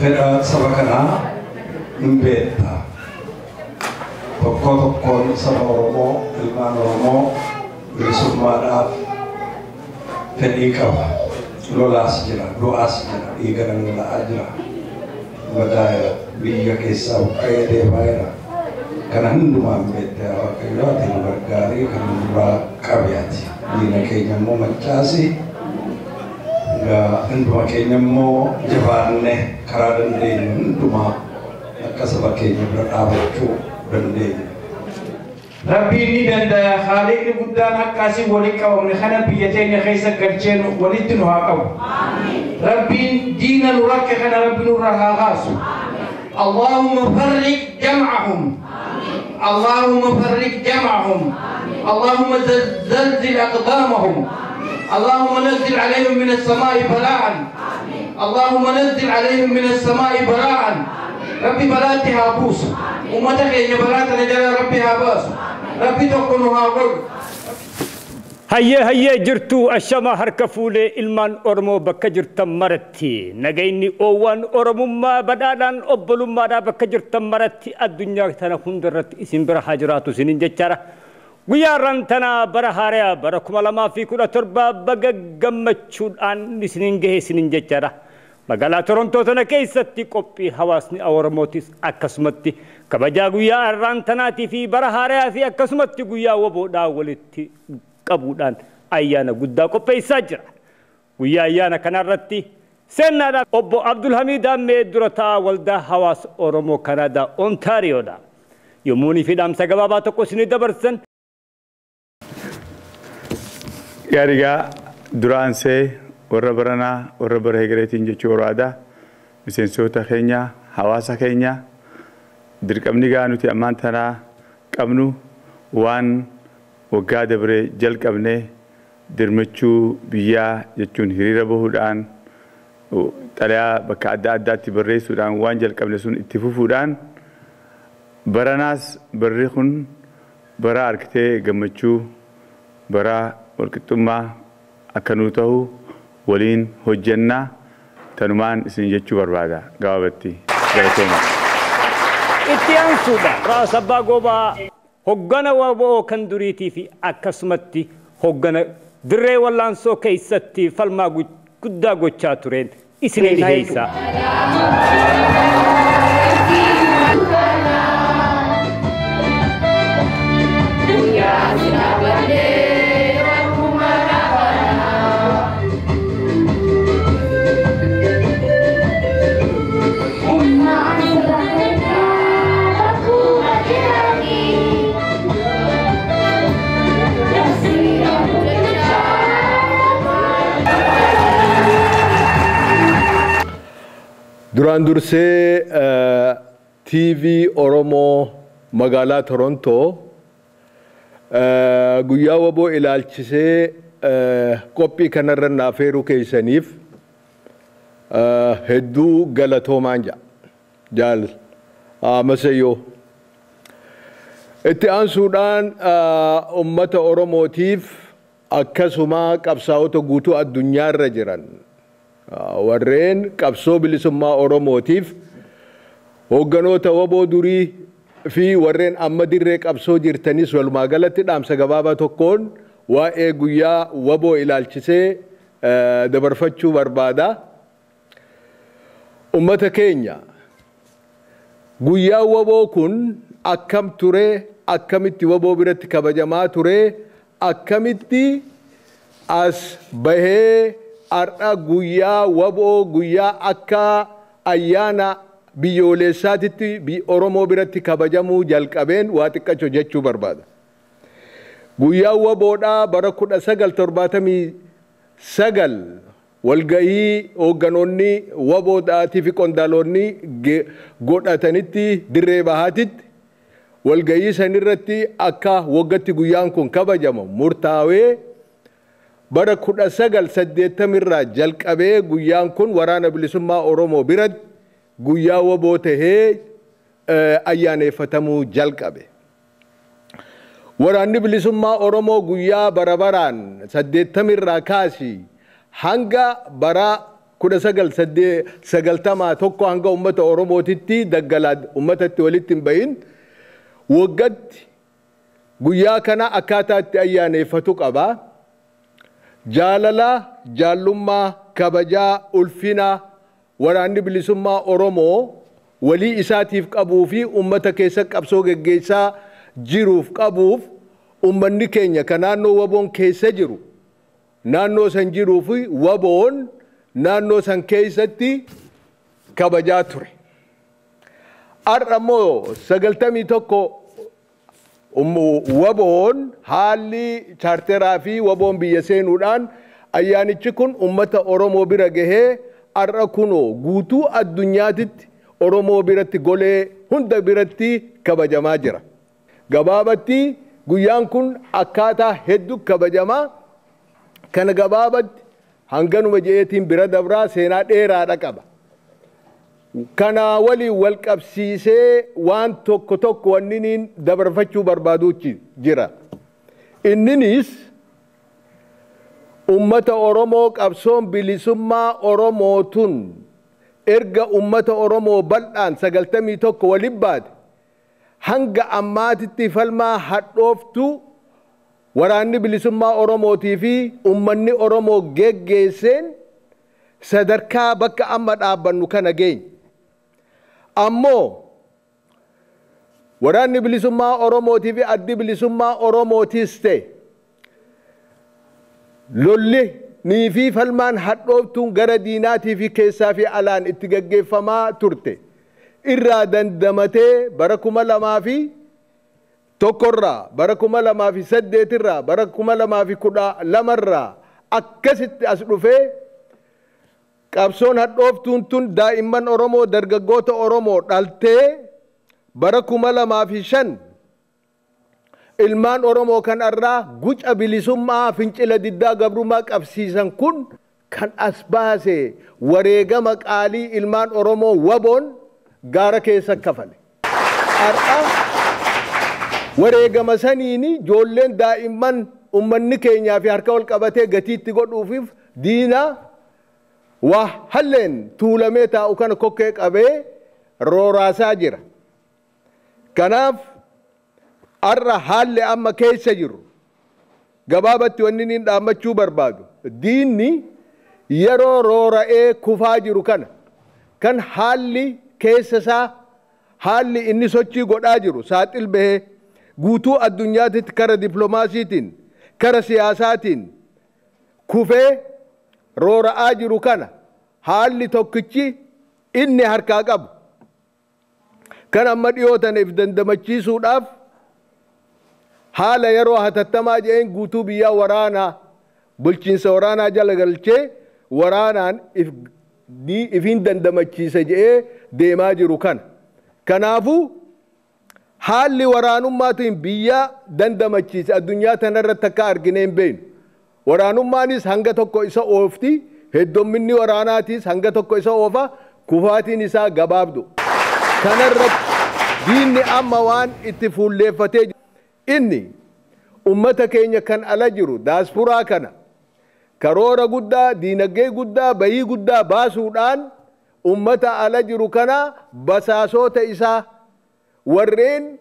Fedha saba kanaa hin beekta. Tokko tokkoon saba Oromoo, ilmaan Oromoo bilisummaadhaaf fedhii qaba. Lolaas jira, du'aas jira, dhiiga dhangala'aa jira. Madaa'eera, biyya keessaa buqqa'ee deemaa jira. Kana hundumaan beekte yaa Waaqayyo, ati nu gargaarii, kan nu duraa qabi ati. Diina keenya immoo mancaasi. Egaa hunduma keenya immoo jabaanne karaa dandeenyu hundumaa akka saba keenya bira dhaabachuu dandeenya. Rabbiin ni danda'a, Haaliqni guddaan akka asii walitti qabamne kana biyya teenya keessa galchee walitti nu haa qabu. Rabbiin diina nu rakke kana Rabbi nurraa haa kaasu. Allahumma farriq jam'ahum. Allahumma farriq jam'ahum. Allahumma zalzil aqdamahum. Allahumma nazzil alayhim min as-samaa'i bala'an. Allahumma nazzil alayhim min as-samaa'i bala'an. Rabbi balaatti haa buusu. Uummata keenya balaa tana jala Rabbi haa baasu. Rabbi tokko nu haa godhu. Hayyee hayyee, jirtu ashama harka fuulee ilmaan Oromoo bakka jirtan maratti, nagayni oowwan Oromummaa, badhaadhaan obbolummaadhaa bakka jirtan maratti addunyaa tana hundarratti isin bira haa jiraatu isiniin jechaadha. Guyyaa har'aan tana bara haaraa bara 2017 baga gammachuudhaan isiniin gahe isiniin jechaadha. Magaalaa Torontoo tana keessatti qophii hawaasni Oromootis akkasumatti kabajaa guyyaa har'aan tanaatii fi bara haaraa fi akkasumatti guyyaa woboodhaa walitti qabuudhaan ayyaana guddaa qopheessaa jira. Guyyaa ayyaana kanarratti seennaadhaan obbo Abdulhamid Ammee, dura taa'aa waldaa hawaasa Oromoo Kanaadaa Ontaariyoodha. Yommuu fi dhaamsa gabaabaa tokko isinii dabarsan. Gaarigaa duraansee warra baranaa warra bara hegereetiin jechuu barbaada. Miseensota keenya, hawaasa keenya, dirqamni gaa nuti ammaan tanaa qabnu waan waggaa dabree jalqabne, dirmachuu biyyaa jechuun hiriira bahuudhaan, xalayaa bakka adda addaatti barreessuudhaan waan jalqabne sun itti fufuudhaan, baranaas barri kun bara argitee gammachuu, bara walqixxummaa akka nuu ta'u waliin hojjennaa, tanumaan isin jechuu barbaada gabaabatti. Galatooma. Itti aansuudha. Raas Abbaa Goobaa, hoggana WBO kan duriitii fi akkasumatti hoggana dirree wallaansoo keessatti falmaa guddaa gochaa tureen isinii dhiheessa. Duraan dursee TV Oromoo magaalaa Torontoo guyyaa waboo ilaalchisee qophii kanarra naaf eeruu keessaniif hedduu galatoomaan jedha. Jaal Masayyoo. Itti aansuudhaan uummata Oromootiif akkasuma qabsaa'ota guutuu addunyaarra jiran, warreen qabsoo bilisummaa Oromootiif, hoogganoota waboo durii fi warreen amma dirree qabsoo jirtanis, walumaa galatti dhaamsa gabaabaa tokkoon waa'ee guyyaa waboo ilaalchisee dabarfachuu barbaada. Uummata keenya, guyyaa waboo kun akkam ture, akkamitti waboo biratti kabajamaa ture, akkamitti as bahee har'a guyyaa waboo guyyaa akka ayyaana biyyoolessaatitti Oromoo biratti kabajamuu jalqabeen waa xiqqacho jechuu barbaada. Guyyaa waboodhaa bara 1979 walgahii hoogganoonni waboodhaatii fi qondaalonni godhatanitti dirree bahaatitti, walgahii sanirratti akka waggatti guyyaan kun kabajamu murtaawee, bara 1980rraa jalqabee guyyaan kun waraana bilisummaa Oromoo biratti guyyaa waboo tahee ayyaaneffatamuu jalqabe. Waraanni bilisummaa Oromoo guyyaa bara baraan 80rraa kaasii hanga bara 1991 hanga uummata Oromootitti daggalaa uummatatti walitti hin bahin waggaatti guyyaa kana akkaataa itti ayyaaneeffatu qaba. Jaalala, jaallummaa, kabajaa, ulfina waraanni bilisummaa Oromoo walii isaatiif qabuu fi uummata keessa qabsoo geggeessaa jiruuf qabuuf uummanni keenya kan naannoo waboon keessa jiru naannoo san jiruu fi waboon naannoo san keessatti kabajaa ture. Har'a immoo 91 waboon haalli chaarteraa fi waboon biyya seenuudhaan ayyaanichi kun uummata Oromoo bira gahee har'a kunoo guutuu addunyaatitti Oromoo biratti golee hunda biratti kabajamaa jira. Gabaabatti guyyaan kun akkaataa hedduu kabajamaa. Kana gabaabatti hanganuma je'eetiin bira dabraa seenaa dheeraadha qaba. Kana waliin wal qabsiisee waan tokko tokko wanni dabarfachuu barbaaduuchi jira. Inninis uummata Oromoo qabsoon bilisummaa Oromoo tun erga uummata Oromoo bal'aan 91 waliin baate hanga ammaatitti falmaa hadhooftu waraanni bilisummaa Oromootii fi uummanni Oromoo geggeesseen sadarkaa bakka amma dhaabbannu kana geenye. Ammoo waraanni bilisummaa Oromootii fi addi bilisummaa Oromootiis ta'e lolli nii fi falmaan hadhooftuun gara diinaatii fi keessaa fi alaan itti gaggeeffamaa turte. Irraa dandamatee bara 2001 irraa bara 2008 irraa bara 2012 irraa akkasitti as dhufee qabsoon hadhooftuun tun daa'imman Oromoo dargaggoota Oromoo dhaltee bara 2005 ilmaan Oromoo kan irraa guca bilisummaa fincila diddaa gabrummaa qabsiisan kun kan as baase wareegama qaalii ilmaan Oromoo waboon gaara keessa kafale. Har'a wareegama saniini ijoolleen daa'imman uummanni keenyaa fi harka wal qabatee gatiitti godhuufiif diina waa halleen tuulamee taa'u kana kokkee qabee rooraasaa jira. Kanaaf har'a haalli amma keessa jiru gabaabatti wanni inni dhaammachuu barbaadu diinni yeroo roora'ee kufaa jiru kana kan haalli keessa isaa haalli inni sochii godhaa jiru saaxil bahee guutuu addunyaatitti kara dippiloomaasiitiin kara siyaasaatiin kufee roora'aa jiru kana haalli tokkichi inni harkaa qabu kan amma dhiyootaniif dandamachiisuudhaaf haala yeroo hatattamaa jedheen guutuu biyyaa waraanaa bulchiinsa waraanaa jala galchee waraanaan ifiin dandamachiisa jedhee deemaa jiru kana. Kanaafuu haalli waraanummaatiin biyya dandamachiise addunyaa tanarratti akka arginee hin beeknu. Waraanummaanis hanga tokko isa oofti, heddomminni waraanaatiis hanga tokko isa oofa, kufaatiin isaa gabaabdu. Kanarratti diinni amma waan itti fuulleeffatee inni ummata keenya kan ala jiru daasfuraa kana karoora guddaa, diinagdee guddaa, bayii guddaa baasuudhaan ummata ala jiru kana basaasota isaa warreen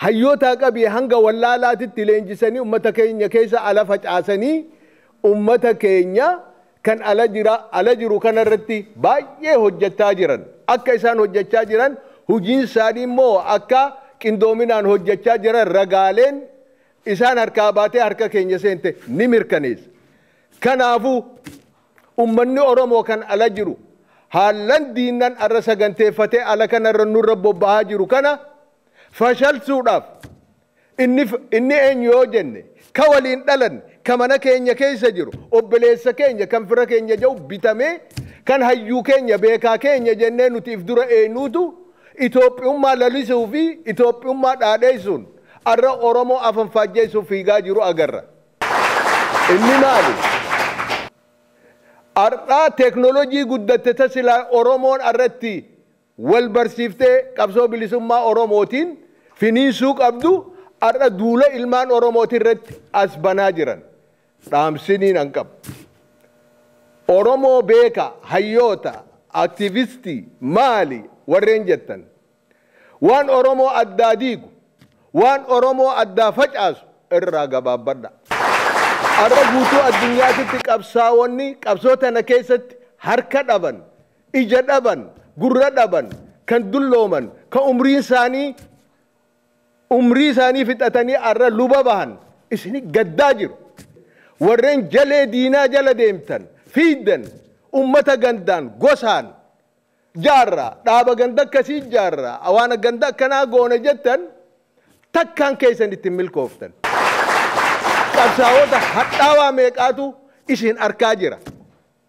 hayyoota qabii hanga wallaalaatitti leenjisanii ummata keenya keessa ala facaasanii ummata keenya kan ala jiru kanarratti baay'ee hojjechaa jiran. Akka isaan hojjechaa jiran hojiin isaanii immoo akka qindoominaan hojjechaa jiran ragaaleen isaan harkaa baatee harka keenya seente ni mirkaneessa. Kanaafuu ummanni Oromoo kan ala jiru haallan diinnan arra saganteeffatee ala kanarra nurra bobba'aa jiru kana fashalsuudhaaf inni eenyu yoo jenne ka waliin dhalan ka mana keenya keessa jiru obboleessa keenya kan fira keenya jedhu bitamee kan hayyuu keenya beekaa keenya jennee nuti if dura eenyuutu Itoophiyummaa lalisuu fi Itoophiyummaa dhaadheessuun arra Oromoo afanfaajjeessuuf fiigaa jiru agarra. Inni maali? Har'aa teeknooloojii guddatte tasilaa Oromoon irratti wal barsiiftee qabsoo bilisummaa Oromootiin finiinsuu qabdu har'a duula ilmaan Oromootii irratti as banaa jiran. Dhaamsiniin an qabu. Oromoo beeka, hayyoota, aktivistii maali warreen jettan, waan Oromoo addaa diigu, waan Oromoo addaa facaasu irraa gabaabbadha. Arra guutuu addunyaatitti qabsaa'onni qabsoo tana keessatti harka dhaban, ija dhaban, gurra dhaban, kan dullooman, kan umrii isaanii fixatanii arra luba bahan isini gaddaa jiru. Warreen jalee diinaa jala deemtan, fiiddan, ummata gandaan gosaan jaarraa, dhaaba ganda akkasii jaarraa, waan ganda akkanaa goone jettan, takkaan keessan ittiin milkooftan. Qabsaa'ota hadhaawaa meeqaatu isin arkaa jira.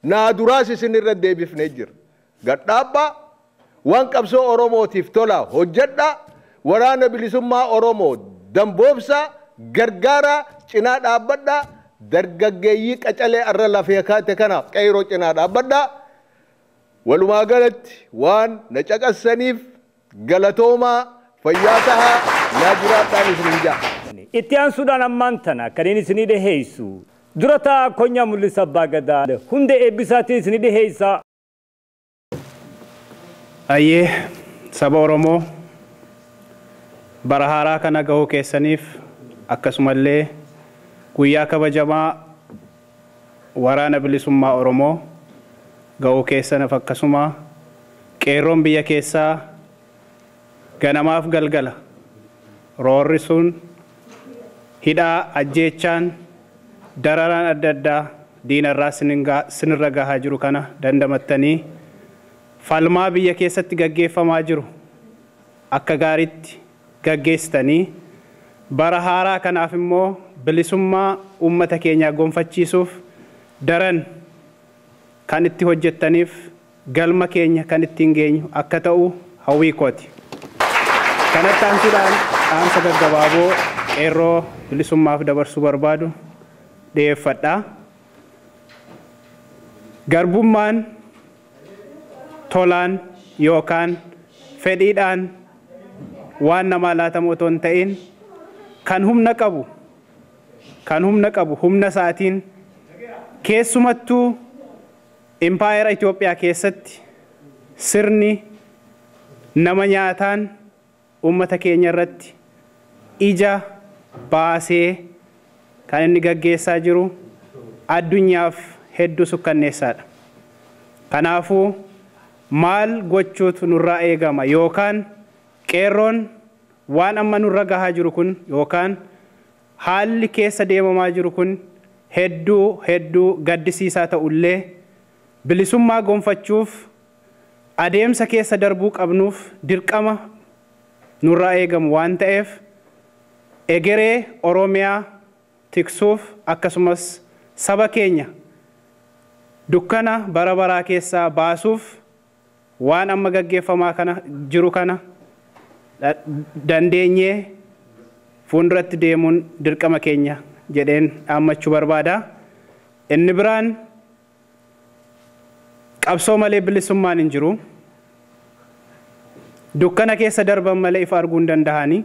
Naa duraas isin irra deebifnee jira. Gadhaabbaa, waan qabsoo Oromootiif tolaa hojjedhaa, waraana bilisummaa Oromoo damboobsaa, gargaaraa, cinaa dhaabbadhaa, dargaggeeyyii qacalee arra lafee kaate kana qeyroo cinaa dhaabbadhaa. Walumaa galatti waan na caqassaniif galatoomaa, fayyaa tahaa, naa jiraadhaan isin ja'a. Itti aansuudhaan ammaan tana kan inni isinii dhiheessu dura ta'a Konyaa Mul'isa Abbaa Gadaa Hundee Eebbisaatiin isinii dhiheessa. Ayyee, saba Oromoo, bara haaraa kana gahuu keessaniif, akkasumallee guyyaa kabajamaa waraana bilisummaa Oromoo gahuu keessaniif, akkasuma qeerroon biyya keessaa ganamaaf galgala roorri sun hidhaa, ajjeechaan, dararaan adda addaa diinarraa sinirra gahaa jiru kana dandamattanii falmaa biyya keessatti gaggeeffamaa jiru akka gaariitti gaggeessitanii, bara haaraa kanaaf immoo bilisummaa uummata keenyaa gonfachiisuuf daran kan itti hojjettaniif galma keenya kan ittiin geenyu akka ta'u hawwii kooti. Kanatti aansuudhaan dhaamsa gaggabaaboo qeerroo bilisummaaf dabarsuu barbaadu dhiyeeffadha. Garbummaan tolaan yookaan fedhiidhaan waan namaa laatamu otoo hin ta'in, kan humna qabu humna isaatiin, keessumattuu impaayera Itoophiyaa keessatti sirni nama nyaataan uummata keenya irratti ija baasee kan inni gaggeessaa jiru addunyaaf hedduu sukkanneessaadha. Kanaafuu maal gochuutu nurraa eegama, yookaan qeerroon waan amma nurra gahaa jiru kun yookaan haalli keessa deemamaa jiru kun hedduu hedduu gaddisiisaa ta'ullee, bilisummaa gonfachuuf adeemsa keessa darbuu qabnuuf dirqama nurraa eegamu waan ta'eef, egeree Oromiyaa tiksuuf akkasumas saba keenya dukkana bara baraa keessaa baasuuf waan amma gaggeeffamaa kana jiru kana dandeenyee fuulduratti deemuun dirqama keenya jedheen dhaammachuu barbaada. Inni biraan, qabsoo malee bilisummaan hin jiru. Dukkana keessa darban malee ifa arguu hin danda'ani.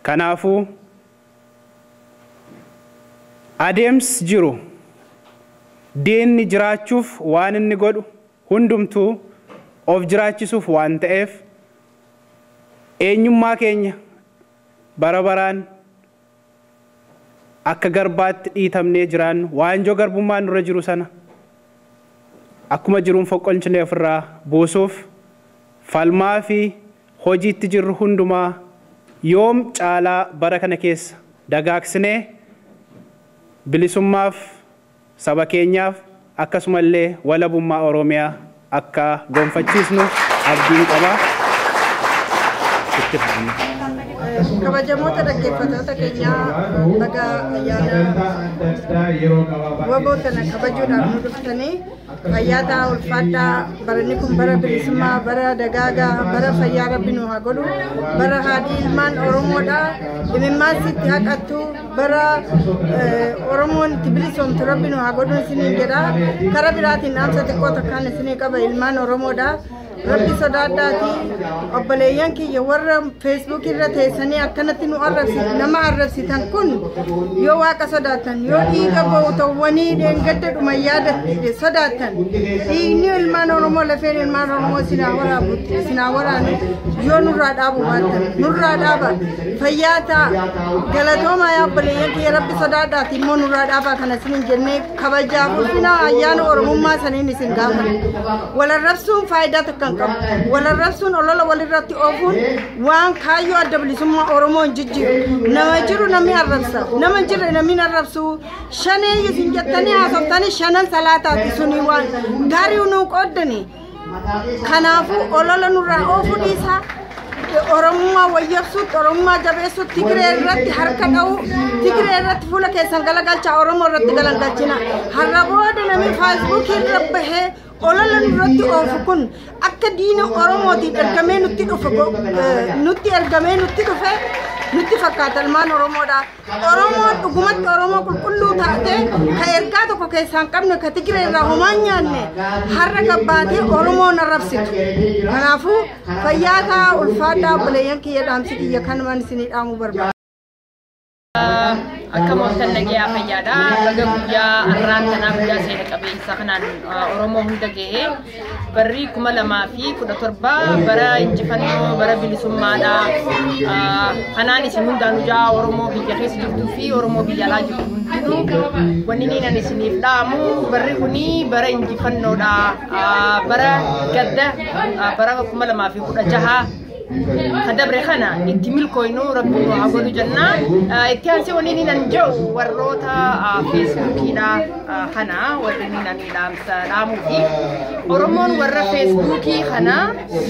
Kanaafuu adeemsi jiru, diinni jiraachuuf waan inni godhu hundumtuu of jiraachisuuf waan ta'eef, eenyummaa keenya bara baraan akka garbaatti dhiitamnee jiraannu, waanjoo garbummaa nurra jiru sana akkuma jiruun foqqolchinee ofirraa buusuuf falmaa fi hojiitti jirru hundumaa yoom caalaa bara kana keessa dagaagsinee bilisummaaf saba keenyaaf akkasumallee walabummaa Oromiyaa akka gonfachiisnu abdiin qaba. Kabajamoota dhaggeeffattoota keenyaa, baga ayyaana WBO kana kabajuudhaaf nu dhuftanii fayyaa ta'aa, ulfaadhaa. Baranni kun bara bilisummaa, bara dagaagaa, bara fayyaa Rabbi nu haa godhu, bara haadhi ilmaan Oromoodha imimmaan sitti haqattu, bara Oromoon itti bilisoomtu Rabbi nu haa godhu isiniin jedha. Kara biraatiin dhaamsa xiqqoo takkaan isinii qaba, ilmaan Oromoodha. Rabbi sodaadhaati obboleeyyan kiyya warra feesbuuk irra teessanii akkanatti nu arrabsitan nama arrabsitan kun yoo waaqa sodaatan yoo dhiiga gootawwanii dheengadda dhuma yaadatte sodaatan dhiigni ilmaan Oromoo lafeen ilmaan Oromoo sinaa waraanu yoo nurraa dhaabu baatan nurraa dhaaba fayyaa ta'a galatoomaa yaa obboleeyyan kiyya rabbi sodaadhaati immoo nurraa dhaabaa kana isinin jennee kabajaaf ulfina ayyaana Oromummaa saniin isin gaafana. Walarrabsuun faayidaa takka hin qabu. Walarrabsuun olola walirratti oofuun waan kaayyoo adda bilisummaa Oromoo hin jijjiiru. Nama jiru namni arrabsa. Nama hin jirre namni arrabsu. Shanee isin jettanii haasoftanii shanan salaataati suni waan gaarii nuu qooddani. Kanaafuu olola nurraa oofuu dhiisaa. Oromummaa wayyabsuutti, Oromummaa jabeessuutti, Tigree irratti harka dha'uu, Tigree irratti fuula keessan galagalchaa, Oromoo irratti galagalchina. Har'a booda namni feesbuukii irra bahee olola nurratti oofu kun akka diina Oromootiin ergamee nutti dhufe nutti ergamee nutti dhufe nutti fakkaata ilmaan Oromoodha. Oromoon dhugumatti Oromoo qulqulluu taate ka ergaa tokko keessaa hin qabne ka Tigree irraa homaa hin nyaanne har'a gabbaatee Oromoon arrabsitu. Kanaafuu fayyaa ta'a ulfaadhaa obboleeyyan kiyya dhaamsi kiyya kanumaan isinii dhaamuu barbaada. Akka mooftan nagayaa fayyaadha. Baga guyyaa har'aan tanaa guyyaa seena qabeessa kanaan Oromoo hunda gahee barri 2017 bara injifannoo bara bilisummaadha. Kanaan isin hundaan ijaa Oromoo biyya keessa jirtuu fi Oromoo biyya alaa jirtu hundinuu wanni niin ani isiniif dhaamu barri kuni bara injifannoodha. Bara gadda bara 2016 kadabre kana itti milkooynu rabbi nu haa godhu jenna. Itti aansee wanni niin an jedhu warroota feesbuukiidha kana warri niin ani dhaamsa dhaamuu fi Oromoon warra feesbuukii kana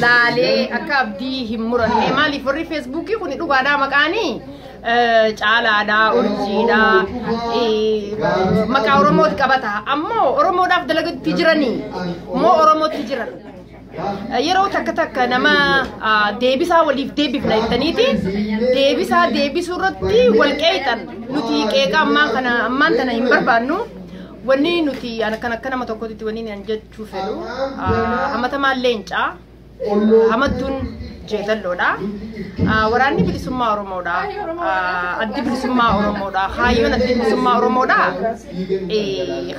laalee akka abdii hin muranne maaliif warri feesbuukii kun dhugaadhaa maqaanii caalaadha, urjiidha, maqaa Oromooti qabata. Ammoo Oromoodhaaf dalagatti jiranii moo Oromootti jiran? Yeroo takka takka nama deebisaa waliif deebifna jettaniiti deebisaa deebisuu irratti wal qeexan nuti qeeqa ammaan kana ammaan tana hin barbaannu. Wanni nuti kan akka nama tokkotti wanni an jechuu fedhu hammatamaan leencaa hamattuun jeedalloodha. Waraanni bilisummaa Oromoodha. Addi bilisummaa Oromoodha. Kaayyoon addi bilisummaa Oromoodha.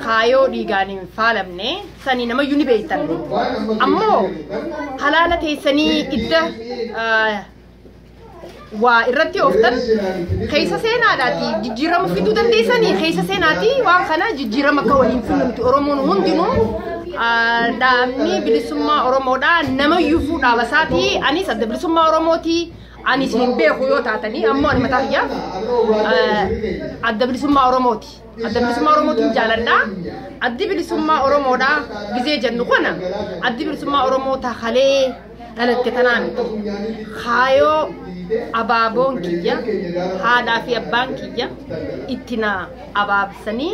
Kaayyoo dhiigaan hin faalamne sanii namayyuu ni beektan. Ammoo halaala teessanii idda waa irratti ooftan keessa seenaadhaati jijjiirama fiduu dandeessanii keessa seenaati waan kana jijjiirama akka waliin fidnu nuti Oromoon hundinuu dhaabni bilisummaa Oromoodha namayyuu fuudhaa basaati anis adda bilisummaa Oromooti anis hin beeku yoo taatanii ammoo ani mataa kiyya adda bilisummaa Oromooti adda bilisummaa Oromootiin jaaladha addi bilisummaa Oromoodha gizee jennu kana addi bilisummaa Oromoo takalee dhalatte tanaa miti kaayoo abaaboon kiyya haadhaa fi abbaan kiyya itti na abaabsanii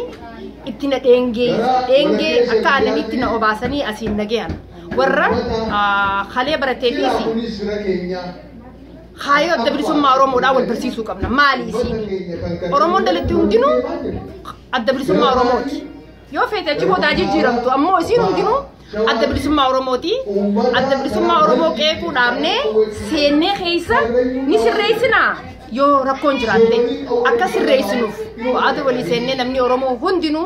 itti na dheengee akka aannaniitti na obaasanii asiin nagayan warra kalee barateefis kaayoo adda bilisummaa Oromoodhaa wal barsiisuu qabna maali isiin Oromoon dhalatti hundinuu adda bilisummaa Oromooti yoo feete achi booda jijjiiramtu ammoo isiin hundinuu adda bilisummaa Oromooti. Adda bilisummaa Oromoo qeequu dhaabnee seennee keessa ni sirreessinaa yoo rakkoon jiraatte akka sirreessinuuf waa'ata walii seennee namni Oromoo hundinuu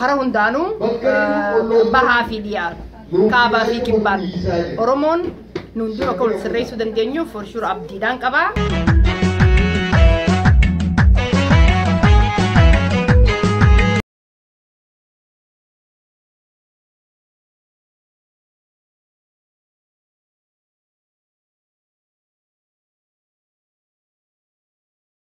karaa hundaanuu bahaa fi dhiyaa kaabaa fi kibbaan Oromoon nu hundinuu akka wal sirreessuu dandeenyuuf for sure abdiidhaan qabaa.